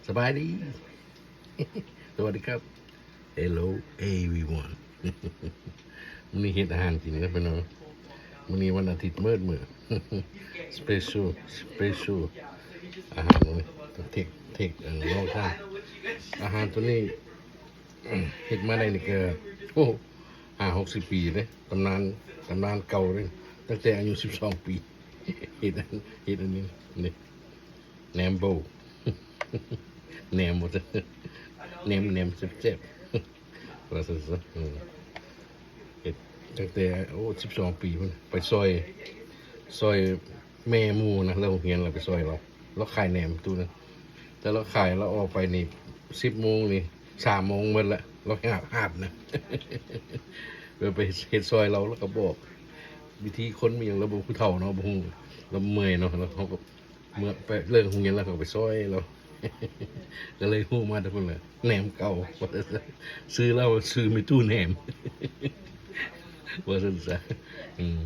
ສະບາຍດີ ສະຫວັດດີຄັບ Hello everyone ມື້ນີ້ເຮັດອາຫານກິນເດີພີ່ນ້ອງ. ມື້ນີ້ວັນອາທິດເໝິດມື້ special special ອາຫານມື້ນີ້ ເທັກເທັກອັນນອກທາງ. ອາຫານໂຕນີ້ ເຮັດມາໄດ້ນີ້ກໍ ໂອ້ ຫ້າຫົກສິບປີເດ້. ຕຳນານ ຕຳນານເກົ່າເດ້ ຕັ້ງແຕ່ອາຍຸສິບສອງປີ ເຮັດອັນ ເຮັດອັນນີ້ ນີ້ ແໜມໂບ ແໜມ ວ່າຊັ້ນ ແໜມ ແໜມແຊບໆ ວ່າຊັ້ນຊະ. ເອີ ເຮັດຕັ້ງແຕ່ ໂອ້ ສິບສອງປີພຸ້ນ ໄປຊ່ອຍ ຊ່ອຍແມ່ໝູ່ນະ ເລີກໂຮງຮຽນ ລາວໄປຊ່ອຍລາວ ລາວຂາຍແໜມຕູ້ນະ. ແຕ່ລາວຂາຍ ລາວອອກໄປນີ້ ສິບໂມງນີ້ ສາມໂມງໝົດລະ ລາວຫາບ ຫາບນະ ແບບໄປເຮັດ ເຮັດຊ່ອຍລາວ ລາວກໍບອກວິທີຄົນ ມີຫຍັງ ລາວບໍ່ ຜູ້ເຖົ້າເນາະ ບໍ່ຮູ້ ລາວເມື່ອຍເນາະ ແລ້ວເຮົາກໍ ເມື່ອໄປເລີກໂຮງຮຽນແລ້ວ ເຂົາກໍໄປຊ່ອຍລາວ ກໍເລີຍຮູ້ມາແຕ່ພຸ້ນແຫຼະ ແໜມເກົ່າ ຊື່ລາວວ່າຊື່ແມ່ຕູ້ແໜມ ວ່າຊັ້ນຊະ. ອືມ